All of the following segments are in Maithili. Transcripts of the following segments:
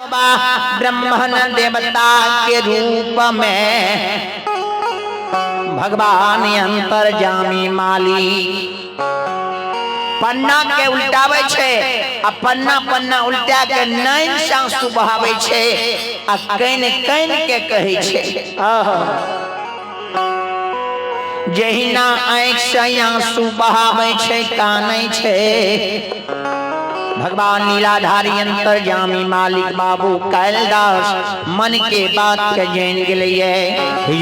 ब्राह्मण देवता के रूप में भगवान अंतर्जामी माली पन्ना के उल्टाबै छै आ पन्ना पन्ना उल्टा के नैन सासु बहाबै छै आ can can के कहै छै। जहिना आँखि से आंसू बहाबै छै, कानै छै, भगवान नीलाधारी अंतर्जामी मालिक बाबू कालिदास मन के बात के जान गेलैये।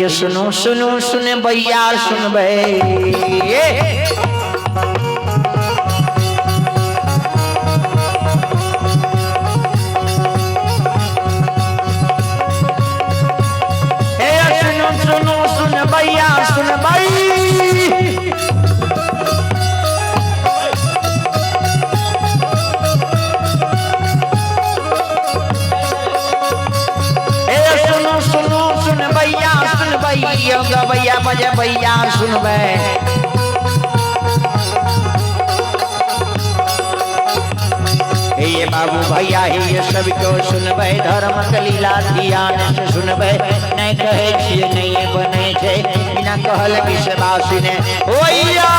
ये सुनू सुनू सुनबैया सुनबै, हे सुनू सुनू सुनबैया सुनबै। हे सुनू सुनू सुनबैया सुनबै, गबैया बजबैया सुनबै। हे ये बाबू भैया हे ये सब को सुनबै, धर्म के लीला ध्यान से सुनबै। नहीं कहै छियै नहीं बनै छै, बिना कहल विश्वास ने होइया।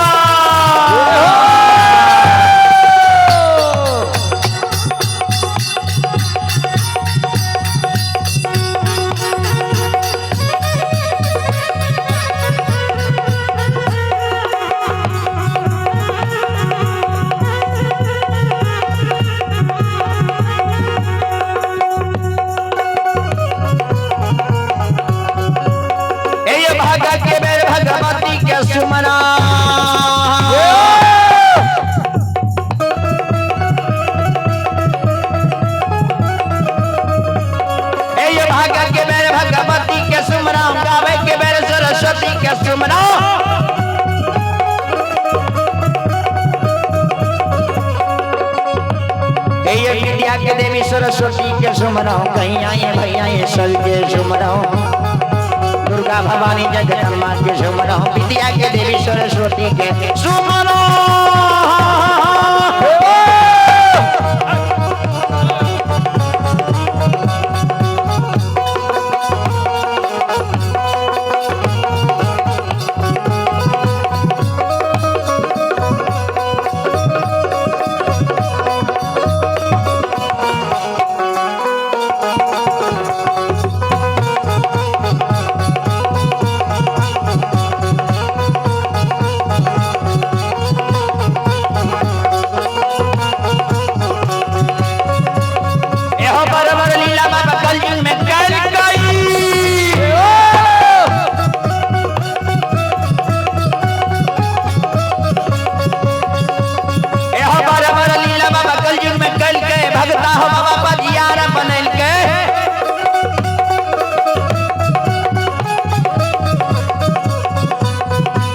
ए भगत के बेर भगवती के सुमना, ए भगत के बेर भगवती के सुमना, गावे के बेर सरस्वती के सुमना। ये विद्या के देवी सरस्वती के सुमरो, कहीं आए भैया ये सल के सुमरो, दुर्गा भवानी जगदम्बा के सुमरो, विद्या के देवी सरस्वती के सुमरो। एहो बरबर लीला बाबा कलयुग में कल गई। एहो बरबर लीला बाबा कलयुग में कल के भगता हो बाबा बजियार बनल के।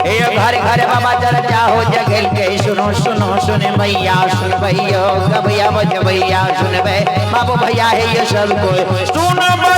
ए घर घर बाबा चर्चा हो जगल के। सुनो सुनो सुने भैया सुनबैयो, गबैया बजबैया सुनबै, बाबू भैया है ये सब कोई सुनबै।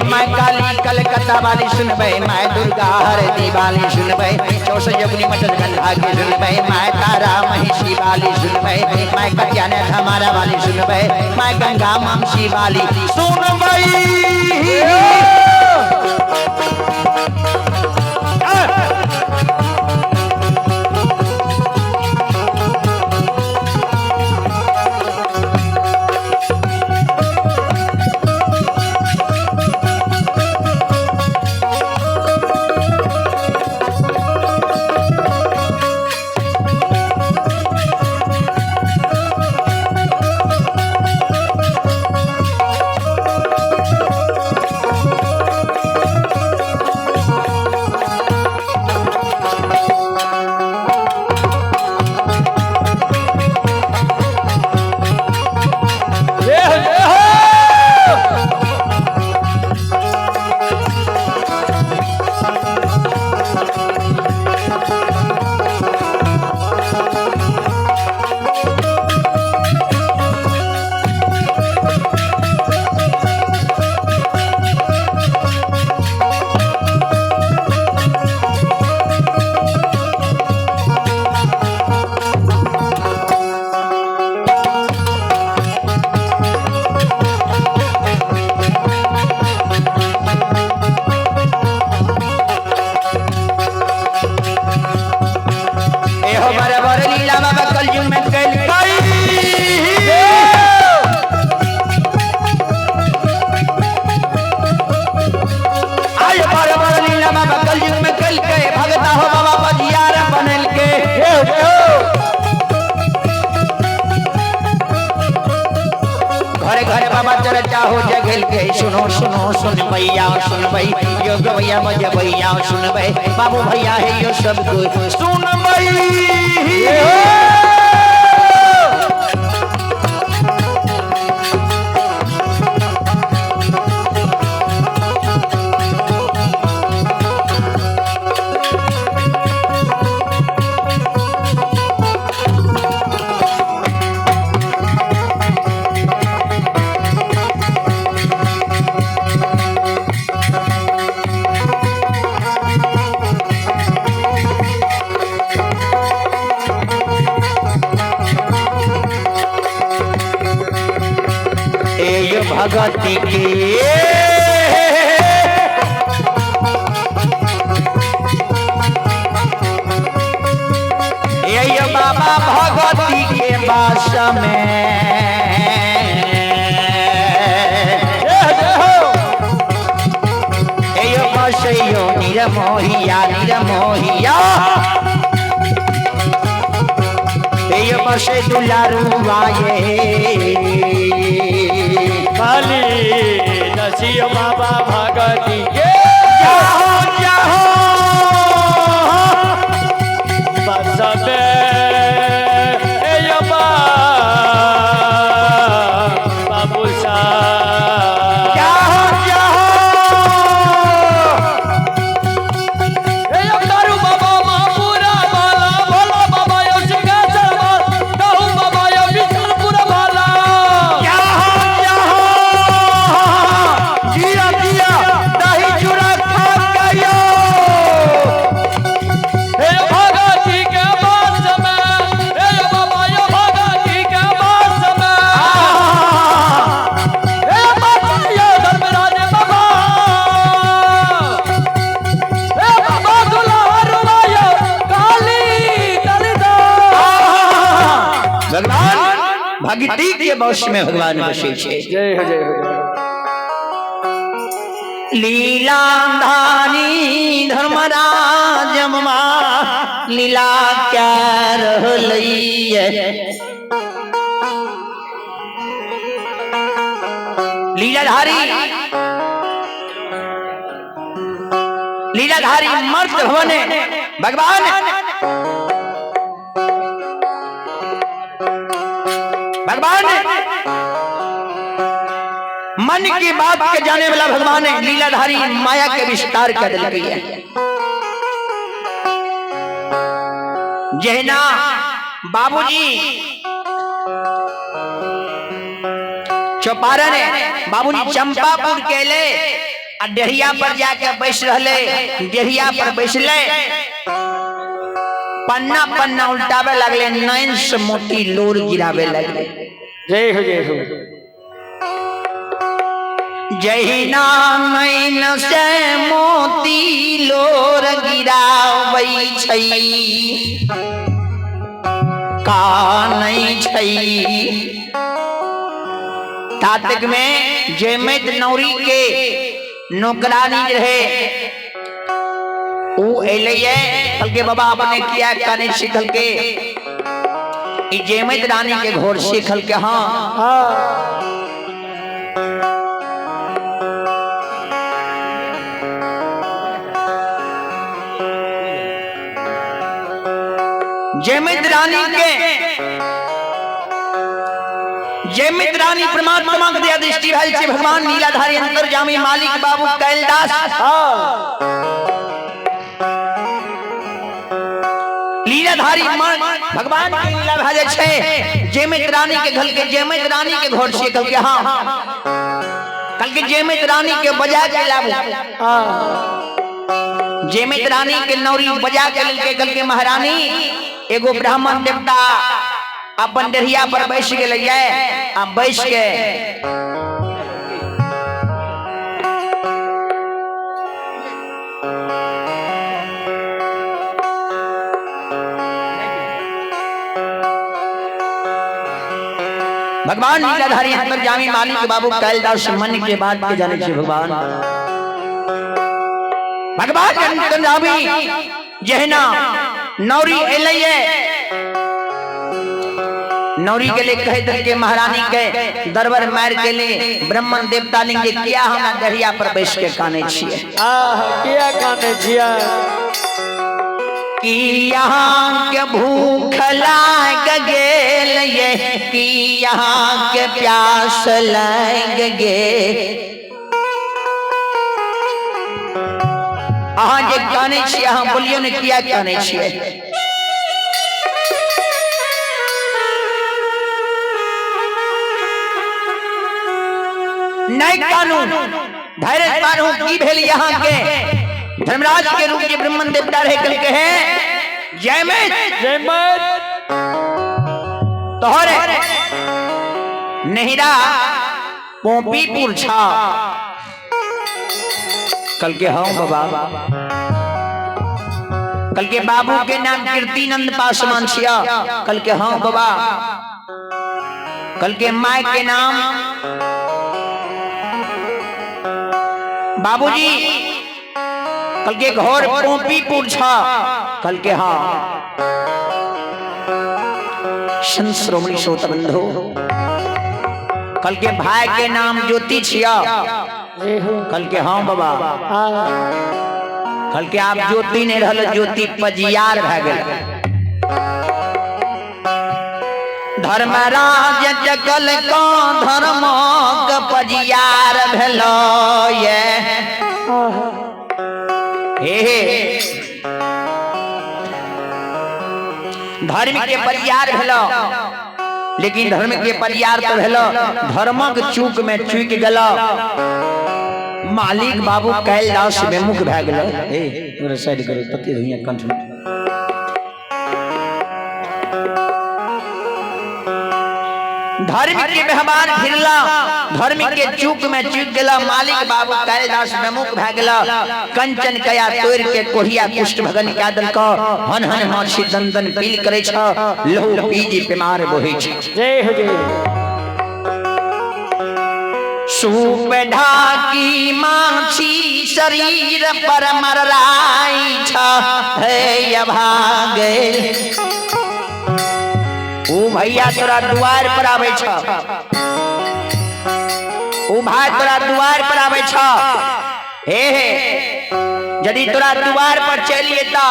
माय काली कलकत्ता वाली सुनबै, my Durga हर दिवाली सुनबै, चौसठ जोगनी मचल गंधा के सुनबै, my तारा महिषी वाली सुनबै, my कटिया हमारा वाली सुनबै, my Ganga ममसी वाली सुनबै। घरे घरे बाबा चर्चा हो जगल के, सुनो सुनो सुन भैया सुन भई, योग भैया मज भैया सुन भई, बाबू भैया है यो सब कुछ सुन भई। भगती के ये बाबा भगती के बास में ये बसयो निरमोहिया निरमोहिया, ये बसे दुलारुआ ये काली नसियो बाबा भगती के जाहो जाहो बसबे बाबू सा जाहो जाहो दारू बाबा महापुरा बाला भोला बाबा यो सिंहासन कहू बाबा यो विष्णुपुर बाला जाहो जाहो जिया जिया दही चूड़ा खा गयो। हे भगती के बास में हे बाबा यो भगती के बास में हे बाबा यो धर्मराज बाबा हे बाबा दुलारुआ यो काली दलिदा। भगवान भक्ति के वश में भगवान बसे छे। जय हो जय हो। लीलाधारी धर्मराज मा लीला क्या रहलैये, लीलाधारी लीलाधारी मर्द भवने भगवान भगवान मन की बात के जाने वाला भगवान है। लीलाधारी माया के विस्तार कर लगी है। जहना बाबूजी चौपारण है, बाबूजी चंपापुर के ले आ डेढ़िया पर जाके बैस रहले। डेढ़िया पर बैसले, पन्ना पन्ना उल्टावे लगले, नैन से मोती लोर गिरावे लगले। जय हो जय हो। जहिना नैन से मोती लोर गिराबै छै, कानै छै। तातक में जयमैत नौरी के नौकरानी रहे, ऊ एलैये, कहलकै बाबा अपने किया कानै छी? कहलकै ई जयमैत रानी के घर छी। कहलकै हाँ। जयमित रानी के जयमित रानी परमात्मा के दया दृष्टि भेल छै। भगवान नीलाधारी अंतर्जामी मालिक बाबू कैलदास लीलाधारी भगवान के लीला भए जाइ छै। जयमित रानी के घर के जयमित रानी के घर छै। कहलकै हाँ। कहलकै जयमित रानी के बजा के लाबू। जयमित रानी के नौरी बजा के लेलकै। कहलकै महारानी एगो ब्राह्मण देवता अपन डेढ़िया पर बैस गेलैये आ बैस के भगवान लीलाधारी अंतर्जामी मालिक बाबू कैलदास मन के बात के जाने छे। भगवान भगवान अंतर्जामी जहना नौरी एलैये, नौरी के लिए कह दल के महारानी के दरबार मार के लिए ब्राह्मण देवता लिंग किया हमरा दरिया पर बैस के काने छिए। आह किया काने छिए? कि यहाँ के भूख लाग गेल ये, कि यहाँ के प्यास लाग गेल। अहाँ जे काने छिए, अहाँ बोलियो ने किया काने छिए? नहीं कानू, धैर्य बानू। की भेल यहाँ के? धर्मराज के रूप के ब्राह्मण देवता रहे कल के हैं जय में जय मत तोहरे नहिरा पोपीपुर छा। कल के हाँ बाबा। कल के बाबू के नाम कीर्तिनंद पासवान छिया। कल के हाँ बाबा। कल के माय के नाम बाबूजी। कल के घर पोपीपुर छा। कल के हाँ। संत श्रोमणी श्रोता बंधु, कल के भाई के नाम ज्योति छिया। कल के हाँ बाबा। कल के आप ज्योति नहीं रहल, ज्योति पजियार भए गेल। धर्मराज जगल को धर्म के पजियार भेलो ये। हे हे धर्म के परियार भेलो, लेकिन धर्म के परियार तो भेलो, धर्मक चूक में चूक गेलो। मालिक बाबू कैलदास विमुख भए गेलो। हे तोरा साइड करो, तते धुइया कंठ में। धर्म के व्यवहार फिरला, धर्म के चूक में चूक गेला। मालिक बाबू कैलदास विमुख भए गेला। कंचन कया तोड़ के कोहिया कुष्ठ भगन कए देलक। हन हन माछी दन दन पील करे छ, लहू पीजी बीमार बोहे छ। जय हो जय हो। सूप ढाकी माछी शरीर पर मरराई छ, हे अभागे। ऊ भैया तोरा दुआर पर आबै छ, ऊ भाई तोरा दुआर पर आबै छ। हे हे यदि तोरा दुआर पर चलि एता,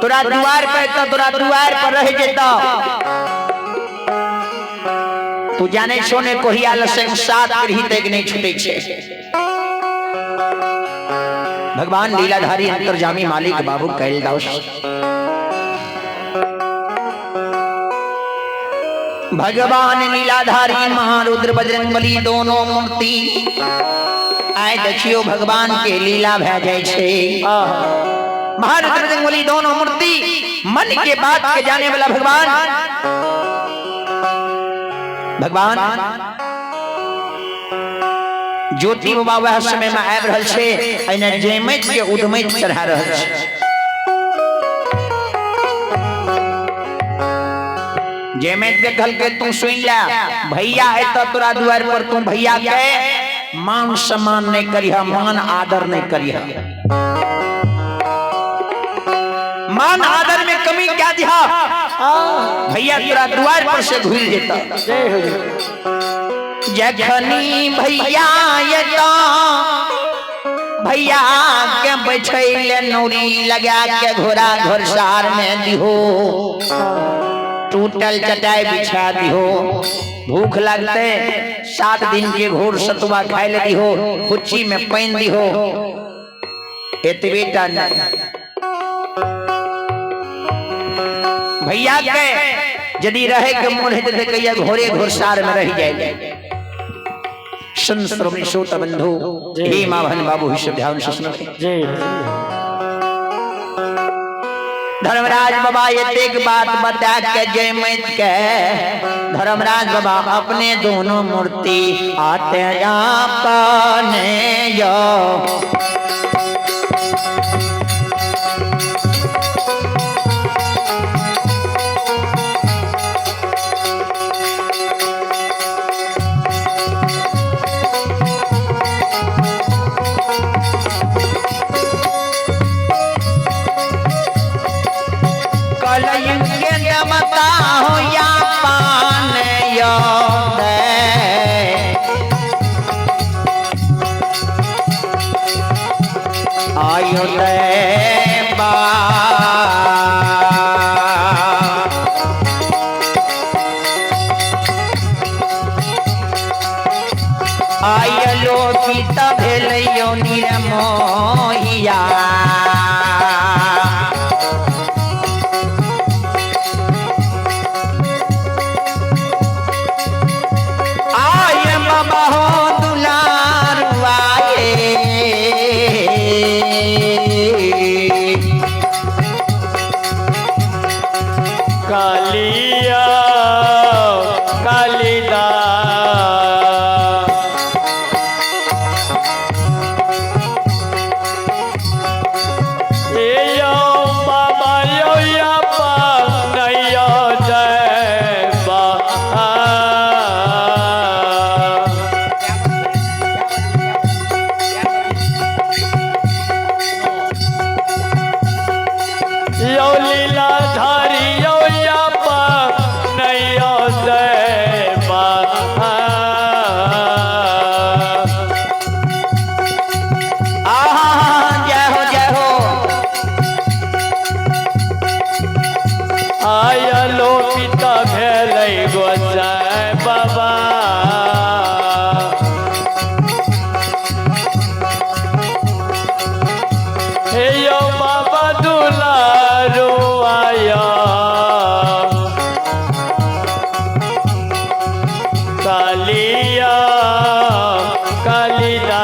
तोरा दुआर पर एता, तोरा दुआर पर रह जेता। तू जाने छो ने कोहिया लसंग सात पीढ़ी तक नहीं छूटे छे। भगवान लीलाधारी अंतर्जामी मालिक बाबू कैलदास भगवान लीलाधारी महारुद्र बजरंगबली दोनों मूर्ति आइ देखियो भगवान के लीला भए जाइ छै। महाराज बजरंगबली दोनों मूर्ति मन के बात के जाने वाला भगवान। भगवान ज्योति बाबा वह समय में आबि रहल छै, एने जमैत के उदमैत चढ़ा रहल छै। जमैत के कहलकै तू सुनि ले, भैया एतऽ तोरा दुआरि पर, तू भैया के मान सम्मान नहीं करिह, मान आदर नहीं करिह, मान आदर में कमी क्या दिहा, भैया तोरा द्वार पर से घुर जेता। जखनी भैया एता भैया के बैठैले नौरी लगा के घोड़ा घोड़सार में दिहो, टूटल चटाई बिछा दिहो, भूख लगते 7 दिन के घोर सतुआ खाए ले दिहो, कुच्ची में पानि दिहो, एतबे टा नहीं। भैया के यदि रहे के मोन हेतै तऽ कहिया घोड़े घोड़सार में रहि जाए। सुन श्रवण श्रोता बंधु, हे माँ बहन बाबू हिस्से ध्यान से सुनो। धर्मराज बाबा एतेक बात बता के जयमैत के धर्मराज बाबा अपने दोनों मूर्ति आते अपने यो कलयुग के देवता हो या पान यो दे। आयो दे बा। आयलो पिता भेलैयो निरमोहिया। आय बाबा हो दुलारुआ कालिया कालिदा ए यो बाबा यो या नैयो जय बा। यो लीला धारी यो या नैयो जय बा। आहा जय हो जय हो। आयलो पिता भेलै गोसाई बाबा। हे यो बाबा दुलारू आया कालिया कालिदा।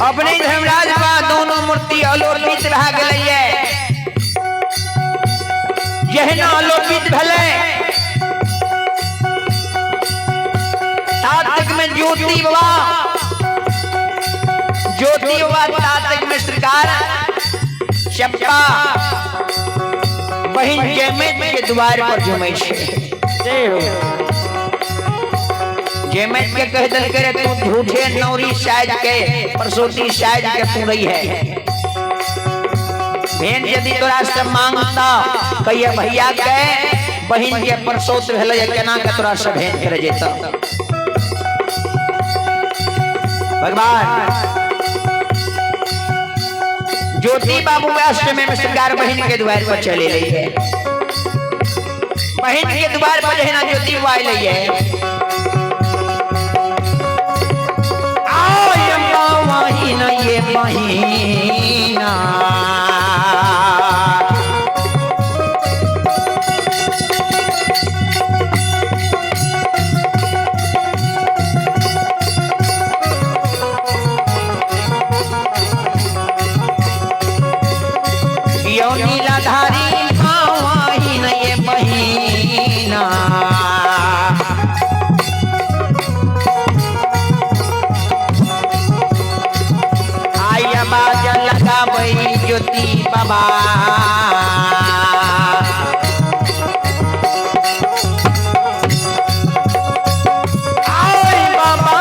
अपने धर्मराज बा दोनों मूर्ति अलोपित भए गेलैये। जहिना अलोपित भेलै तातक में ज्योति बाबा, ज्योति बाबा तातक में सरकार चप्पा बहिन जयमैत के द्वार पर झुमै छै। जय हो। जयमैत के कह देलकै रे तू झूठे नौरी साइज के परसोती साइज के तू रही है। भेंट यदि तोरा से मांगता कहिए भैया के बहिन के परसोत भेलै केना के तोरा से भेंट करे जेता। भगवान ज्योति बाबू अष्टमी में सरकार बहिन के द्वार पर चले रही है। बहिन के द्वार पर जहिना ज्योति बाबू आयल है, आय बहिन ये बहिना। बाबा। आय बाबा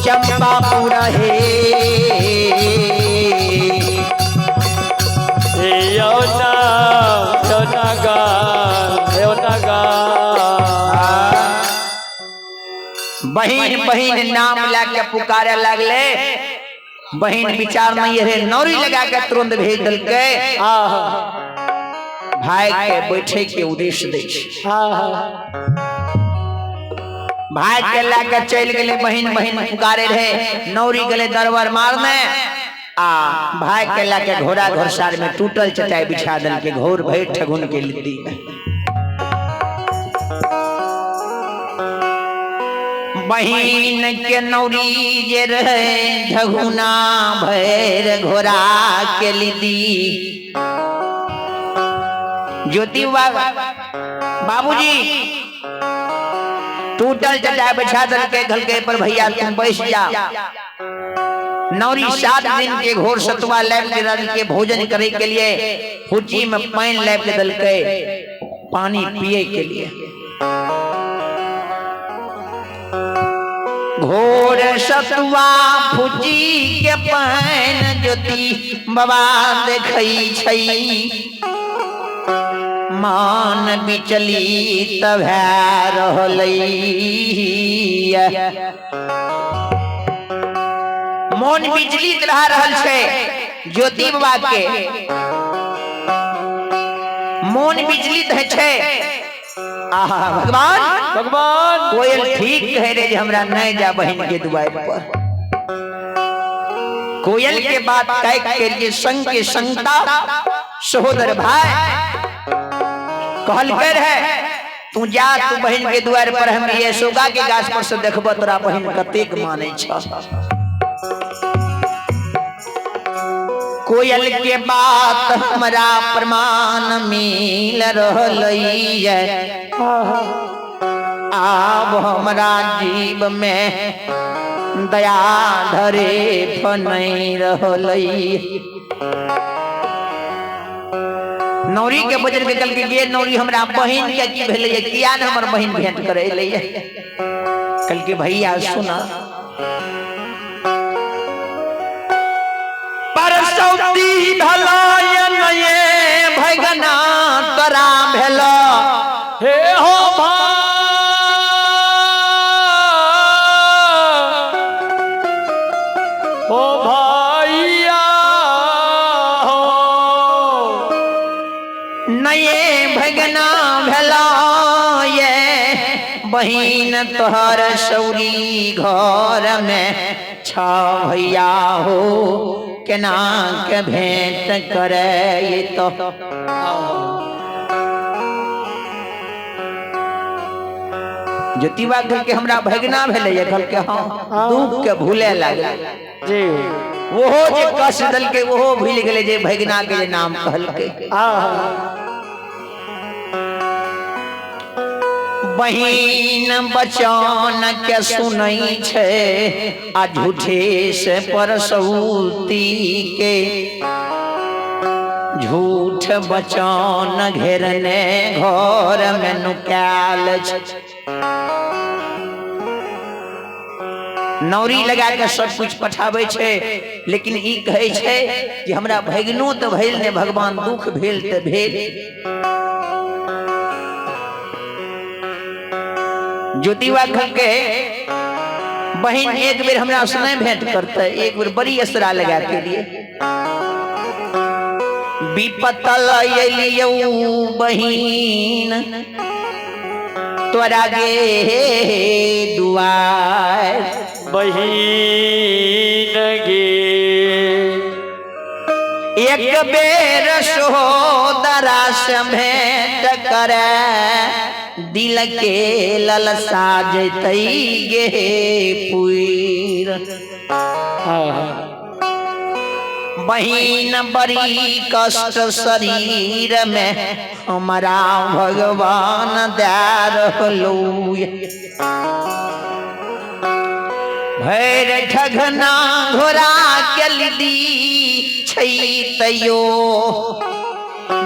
चंपापुर हे। यौना यौना गा यौना गा। बहिन बहिन नाम लए के पुकारे लगले। बहिन विचार नहीं रहे, नौरी लगा के तुरंत भेज देलकै। आहा भाई के बैठे के उद्देश्य दै छै। आहा भाई के लए के चलि गेलै। बहिन बहिन पुकारे रहे, नौरी गेलै दरबार मारने आ भाई के लए के घोड़ा घोड़सार में टूटल चटाई बिछा देलकै, घोर भरि ठगुन के लिद्दी में। बहिन के नौरी जे रहे ठगुना भरि घोड़ा के लिद्दी। ज्योति बाबूजी टूटल चटाई बिछा देलकै, कहलकै पर भैया तुम बैस जा। नौरी 7 दिन के घोर सतुआ लाबि के देलकै भोजन करे के लिए, फुची में पानि लाबि के देलकै पानी पिए के लिए। घोर सतुआ फुची के पानि ज्योति बाबा देखै छै, मान विचलित भए रहलै। मोन विचलित रह रहल छै ज्योति बाबा के, मोन विचलित है छै। आहा भगवान भगवान कोयल ठीक कहे रहे जे हमरा नहीं जा बहन के दुआर पर। कोयल के बात कह के लिए संग के संगता सहोदर भाई कहलकै रहे तू जा तू बहन के दुआर पर, हम ये सोगा के गाछ पर से देखब तोरा बहन कतेक मानै छ। कोयल के बात हमरा प्रमाण मिल रहलै, आब हमरा जीव में दया धरे फनै रहलै। नौरी के बजर के कहलकै गे नौरी हमरा बहिन के की भेलै, किया ने हमर बहिन भेंट करे एलै। कहलकै भैया सुना, परसौती भलायन ये भगना तोरा भेल। हे हो भाई हो भाइया हो नये भगना भेला ये बहिन तोहर सौरी घर में छ भैया हो केना के भेंट करे तो। ज्योतिबा कहलकै हमरा भगना भेलै, कहलकै हाँ दुख के भूले लागल जी। ओहो जे कष्ट देलकै ओहो भूलि गेलै जे भगना के जे नाम कहलकै। आहा बहिन बचन के सुनै छै आ झूठे से परसौती के, झूठ बचन घेरने घर में नुकायल छै। नौरी लगा के सब कुछ पठाबै छै, लेकिन ई कहै छै कि हमरा भगनो तऽ भेल ने भगवान, दुख भेल तऽ भेल। ज्योतिबा कहलकै बहिन एक बेर हमरा से नहीं भेंट करते, एक बेर बड़ी असरा लगा के लिए विपत लयलियौ बहिन तोरा गे दुआर। बहिन गे एक बेर सोदरा से भेंट करे दिल के ललसा जतई गे पुर। आहा बहिन बड़ी कष्ट शरीर में हमरा भगवान दे रहलौ। भैर ठगना घोड़ा गेली छै तैयो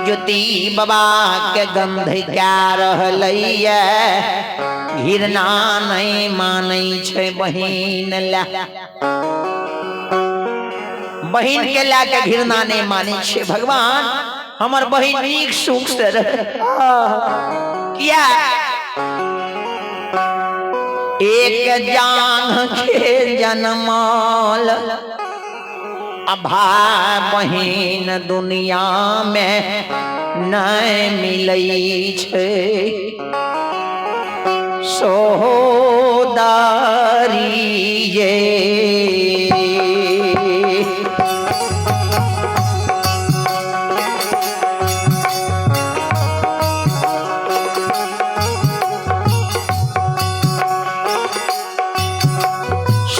ज्योति बाबा के गंध कए रहलैया, घिरना नहि मानै छै बहिन ला। बहिन के लए के घृणा नहि मानै छै। भगवान हमर बहिन नीक सुख से रहे। किया एक जान के जनमल आ भाई बहिन दुनिया में नहीं मिलै छै। सोदारी ये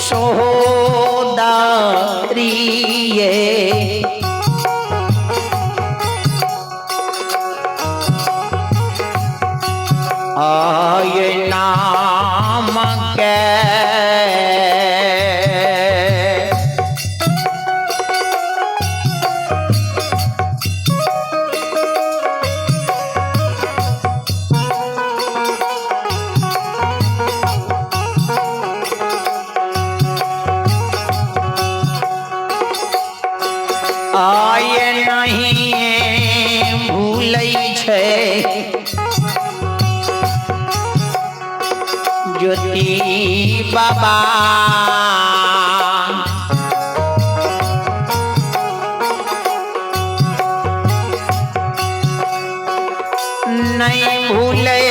सोदारी ये आय नाम के आय नहीं भूलै छै ज्योति बाबा। नहीं भूले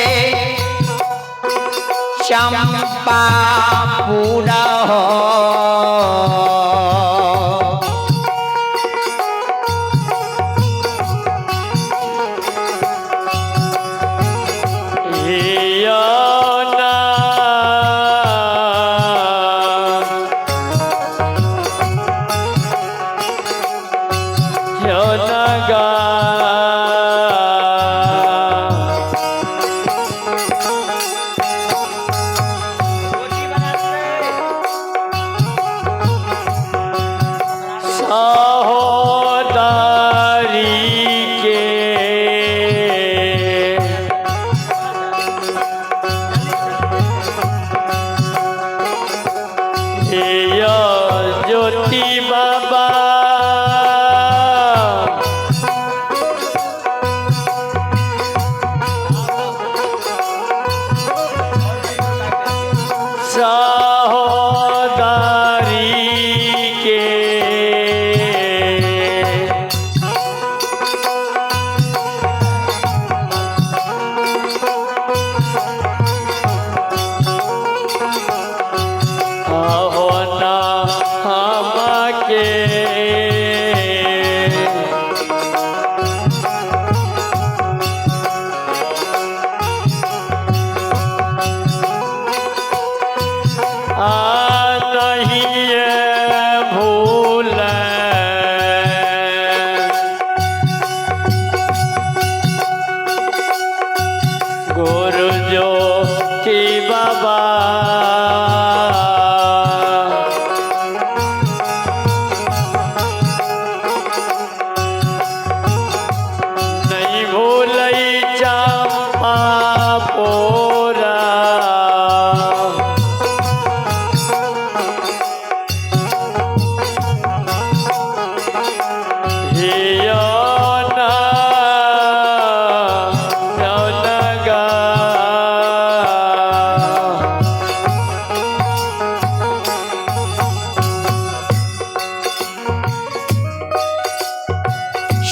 चंपा पूरा हो। ज्योति बाबा सहोदरी के आहो ना हमके आ नहीं भूल गुरु ज्योति बाबा नहीं भूलई चंपा पोरा हे ना गा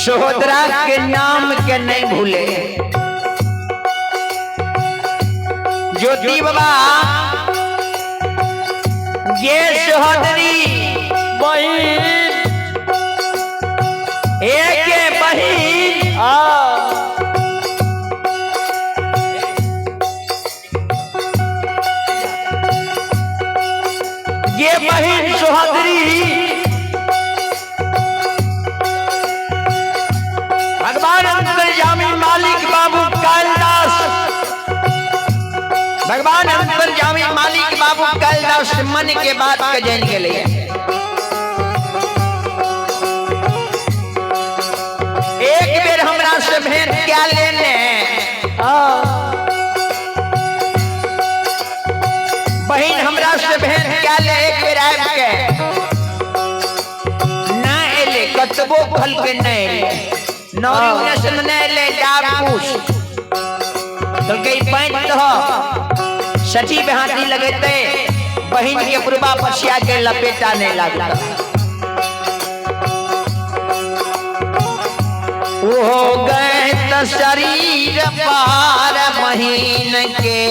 सहोदरा के नाम के नहीं भूले ज्योति बाबा। ये सहोदरी बहिन एक बहिन आ ये बहिन सहोदरी भगवान अंतर्यामी मालिक बाबू कालिदास भगवान अंतर्यामी मालिक बाबू कैलदास मन के बात के जान गेलै। एक बेर हमरा से भेंट क्या लेने, बहिन हमरा से भेंट क्या ले, एक बेर आबि के ना एले, कतबो फल के नहीं एले, नौरी उन्नीस में नहीं एले, डाब पूछ कहलकै पैंत दह सची बेहाती लगेते बहिन के पूर्वा पछिया के लपेटा नहीं लागता। हो गए त शरीर पार महीन के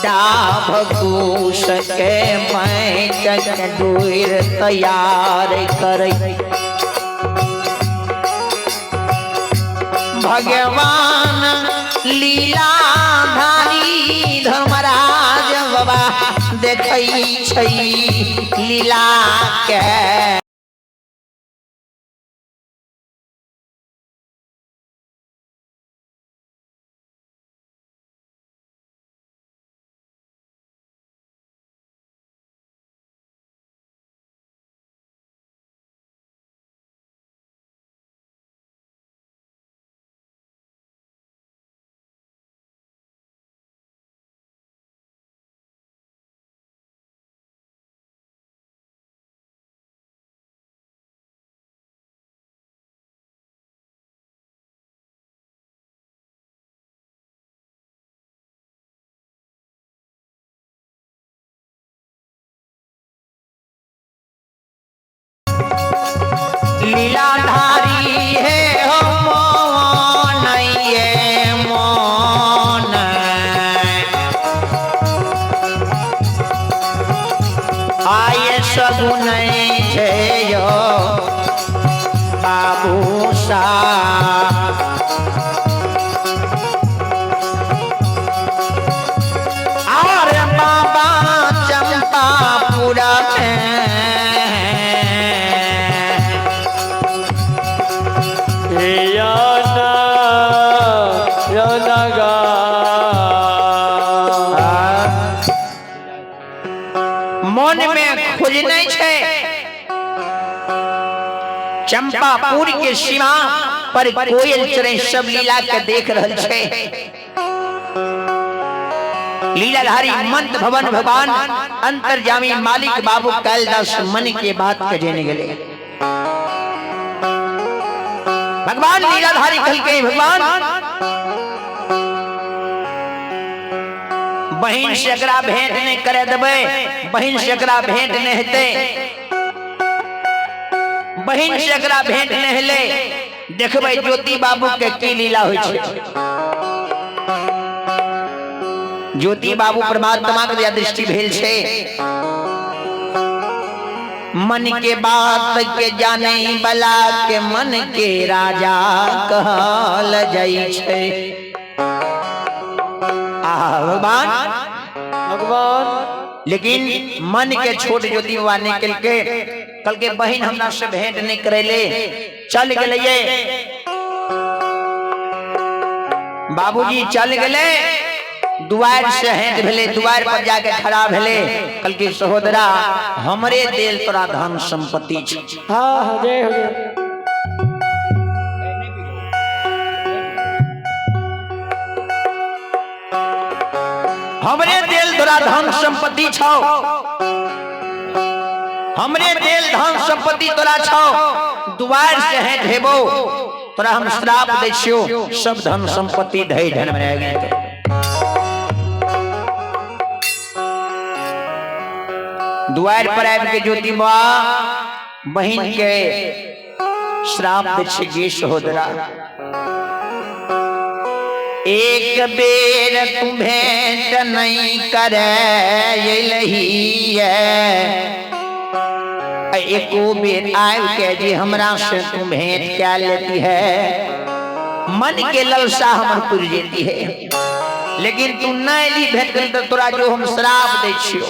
डाभ कुश के मैटक दूर तैयार करे। भगवान लीलाधारी धर्मराज बाबा देखै छै लीला के। लीलाधारी है हो मोन ये मोन, आये सगुन छे यो बाबू सा। और बाबा चंपापुरा में मन में खोज नहीं छे। चंपापुर के सीमा पर कोयल चरे सब लीला के देख रहल छे। लीलाधारी मंत भवन भगवान अंतर्यामी मालिक बाबू कैलदास मन के बात के जेने गेले। भगवान लीलाधारी कहलकै भगवान बहिन से एकरा भेंट नहीं करे देबै, बहिन से एकरा भेंट नहीं हेतै, बहिन से एकरा भेंट नहीं हेलै, देखबै ज्योति बाबू के की लीला होइ छै। ज्योति बाबू परमात्मा के दृष्टि भेल छै, मन के बात के जाने वाला के मन के राजा कहल जाइ छै। भगवान भगवान लेकिन मन के छोट ज्योति बाबा निकल के कल के बहिन हमरा से भेंट नहीं करेले, चल गेलिए बाबूजी, चल गेले दुआर से हेंट भेले, दुआर पर जाके खड़ा भेले, कल के सहोदरा हमरे देल तोरा धन संपत्ति छै। हाँ जय हो जय। हमरे देल तोरा धन संपत्ति छौ, हमरे देल धन संपत्ति तोरा छौ, दुआर से हेंट हेबो तोरा हम श्राप दै छियौ, सब धन संपत्ति धै धन में गेल। दुआर पर आबि के ज्योति बाबा बहिन के श्राप दै छै, गे सहोदरा एक बेर तू भेंट नहीं करे एको बेर आबि के जे हमरा से तू भेंट क्या लेती है, मन के ललसा हमर पुर जेती है, लेकिन तू नहीं ली भेंट करी तो तोरा जो हम श्राप दै छियौ।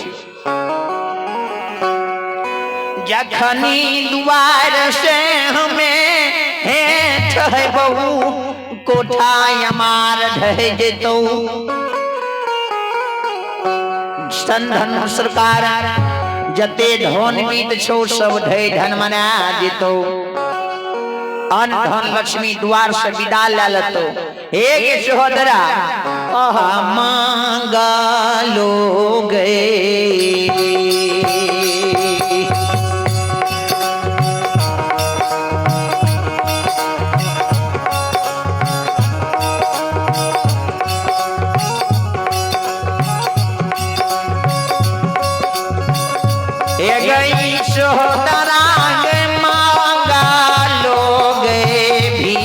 जखनी दुआर से हमें हेठ है बहू कोठा अमार ढह जेतौ, स्तन सरकार जते धन बीत छौ सब ढै धन मना जेतौ। अन्न धन लक्ष्मी द्वार से विदा ले लेतो। हे गे सहोदरा, मांगा लो गए गई सोहदरा मांगा लोगे भी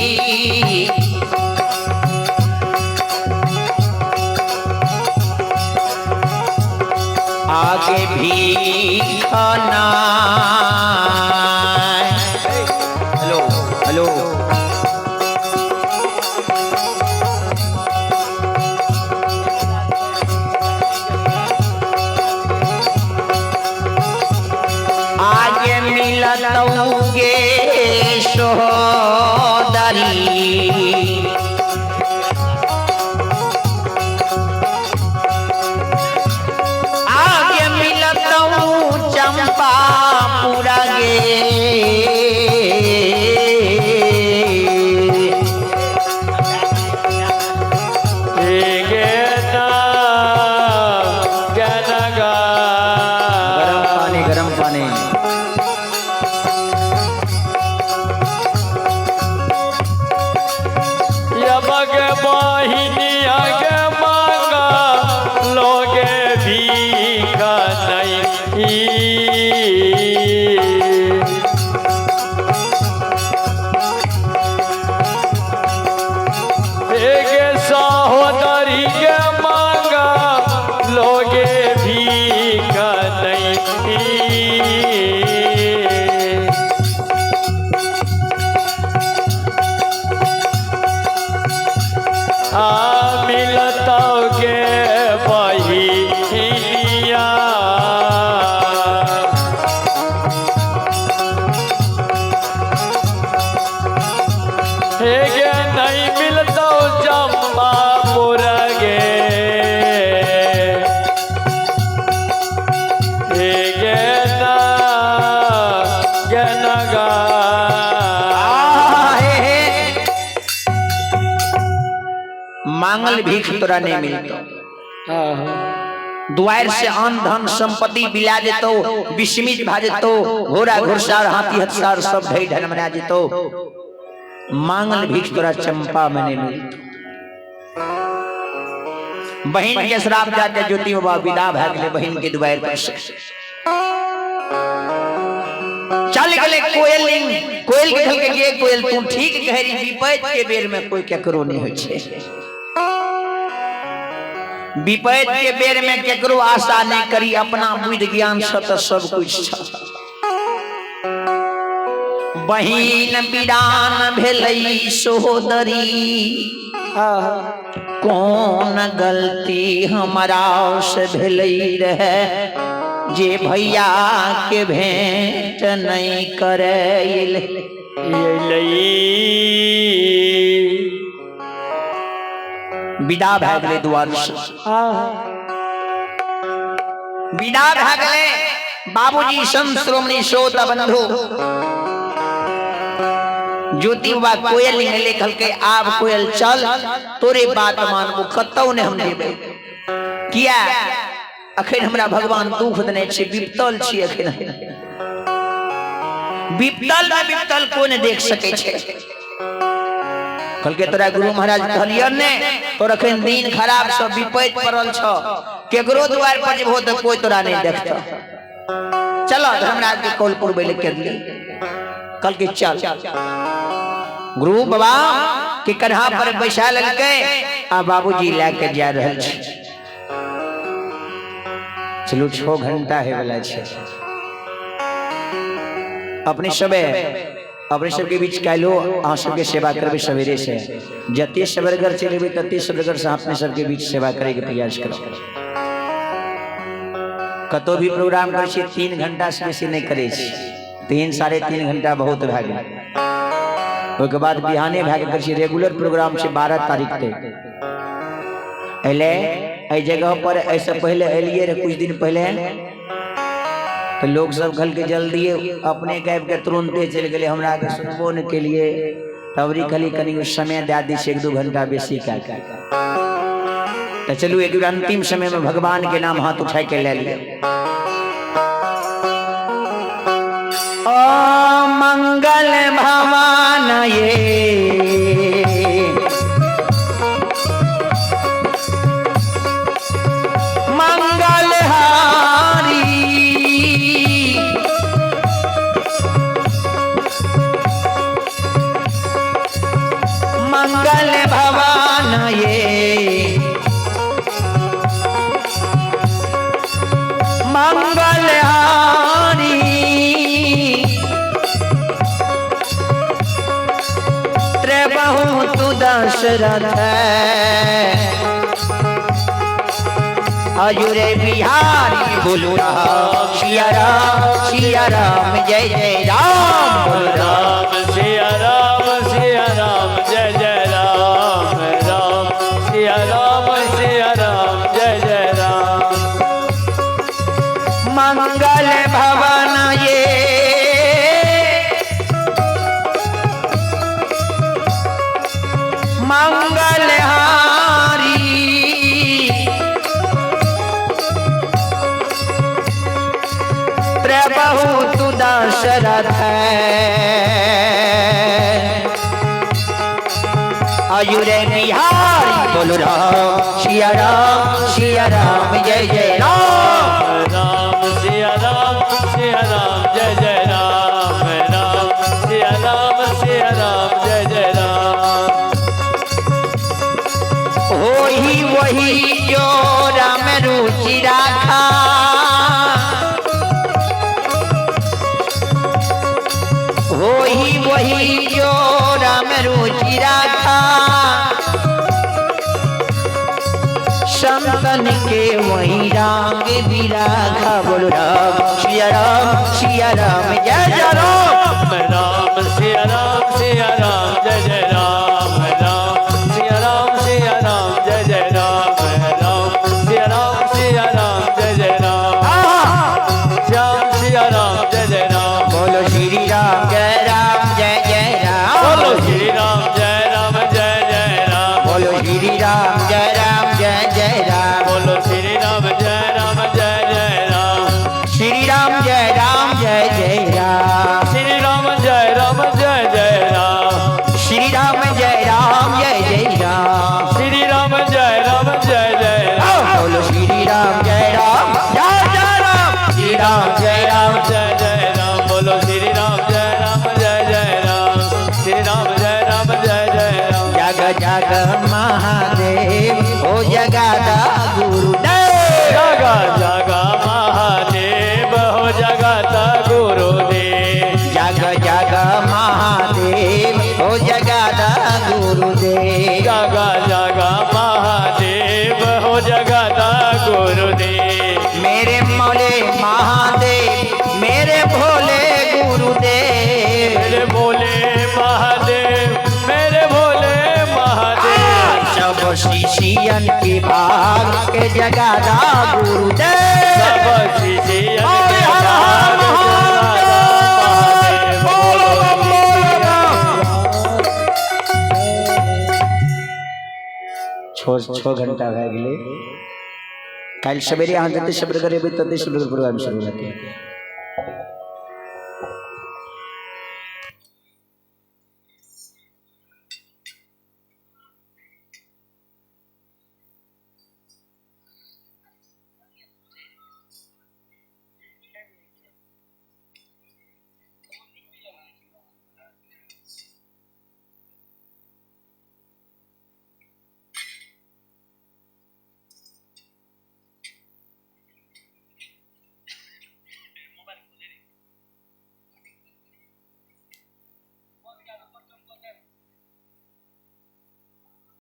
आगे भी खाना। हेलो हेलो, आगे मिलतौगे सोदरी, आगे मिलतौ चंपा पूरा गे। गरम पानी, गरम पानी। लोगे भीख नहीं। एक सहोदरी के मांगा लोगे भीख नहीं। आ मिलता के बहिनिया, हे गे नहीं मिलता चंपा गे, हे गे ना गे नगा। मांगल भीख तोरा नहीं मिलतो। दुआर से अन्न धन संपत्ति बिला देतो, विस्मित भा जेतो, घोड़ा घुड़सार हाथी हथसार सब ढई धन मना जेतो। मांगल भीख तोरा चंपा में नहीं मिलतो। बहन के श्राप जाके ज्योति बाबा विदा भा गेलै बहन के दुआर पर से। चल गेलै कोयल, कोयल के कहलकै गे कोयल तू ठीक कह रही, विपैत के बेर में कोई केकरो नहीं होइ छै। विपैत के बेर में केकरो आशा नहीं करी, अपना बुद्धि ज्ञान से तो सब कुछ छ। बहिन बिरान भेलै सोदरी, कौन गलती हमरा से भेलै रहे जे भैया के भेंट नहीं करे। विदा भए गेलै दुआर से, विदा भए गेलै बाबूजी संत श्रोमणी श्रोता बंधु। ज्योति बाबा कोयल निकले, कहलकै आब कोयल चल, तोरे बात मानबो, कतौ ने हम जेबै। किया अखन हमरा भगवान दुख देने छै, विपतल छी अखन। विपतल में विपतल कोई ने देख सकै छै। कहलकै तोरा गुरु महाराज कहलियन ने, तोर अखन दिन खराब छ, विपैत पड़ल छ, केकरो द्वार पर जेबहो तऽ कोई तोरा नहीं देखतौ। चलो धर्मराज के कौल पुरबै ले करली। कहलकै चल। गुरु बाबा के कन्हा पर बैसा लेलकै आ बाबूजी लए के जा रहल छै। चलू 6 घंटा है वाला छै। अपने सबे अपने सबके बीच काल्हो अहाँ सबके सेवा करबै सवेरे से। जते सवेरगर चलेबै तते सवेरगर से अपने सबके बीच सेवा करे के प्रयास करब। कतौ भी प्रोग्राम करै छी 3 घंटा से बेसी नहीं करै छी, 3 साढ़े 3 घंटा बहुत भए गेल। ओहिके बाद बिहाने भए के करै छी। रेगुलर प्रोग्राम छै 12 तारीख तक। एलै एहि जगह पर एहिसँ पहिले एलियै रहे कुछ दिन पहिले, तऽ लोक सब कहलकै जल्दिए अपने के आबि के तुरन्ते चलि गेलै, हमरा के सुनबो नहि केलियै। तबरी कहली कनि समय दए दै छै 1-2 घंटा बेसी कए कऽ। तऽ चलू एक बेर अंतिम समय में भगवान के नाम हाथ उठा के ले लिअ। ओ मंगल भवन ये मंगलहारी, मंगल भवन ये मंगलहारी, त्रिबहुत दशरथ अजुरे बिहारी। बोलो राम सिया राम सिया राम जय जय राम। बोलो राम सिया राम सिया राम जय जय राम, राम सिया राम सिया राम जय जय राम। मंगल भवन ये मंगलहारी, प्रभु दशरथ अजुरे बिहारी। बोलो राम सिया राम सिया राम जय जय राम, राम सिया राम सिया राम जय जय राम, राम सिया राम सिया राम जय जय राम। होही वही जो राम रुचि राखा, होही वही जो राम रुचि राखा, संतन के वही रांग विराखा। बोलो राम सिया राम सिया राम जय जय राम, राम सिया राम सिया राम जय जय राम, राम सिया राम सिया राम जय जय राम, राम सिया राम सिया राम जय जय राम, श्याम सिया राम जय जय राम। बोलो श्री राम जय राम जय जय राम, बोलो श्री राम जय राम जय जय राम, बोलो श्री राम जय राम जय जय राम, बोलो श्री राम जय राम जय जय राम, श्री राम जय राम जय जय राम, श्री राम जय राम जय जय राम, श्री राम जय राम जय जय राम, श्री राम जय राम जय जय राम। बोलो श्री राम जय राम जय जय राम, श्री राम जय राम जय जय राम, बोलो श्री राम जय राम जय जय राम, श्री राम जय राम जय जय राम। जग जग महादेव हो जगाता गुरुदेव, जग जग महादेव हो जगाता गुरुदेव, जग जग महादेव हो जगाता गुरुदेव, जग जग महादेव हो जगाता गुरुदेव। मेरे मौले महादेव मेरे भोले गुरुदेव, मेरे भोले महादेव मेरे भोले महादेव, सब शिशियन के भाग के जगाता गुरुदेव, सब शिशियन के हर हर भाग जगाता महादेव। बोलो बम, बोलो बम। 6 घंटा भए गेलै। काल्हि सवेरे अहाँ जते सवेरे करेबै तते सवेरे प्रोग्राम शुरू हेतै।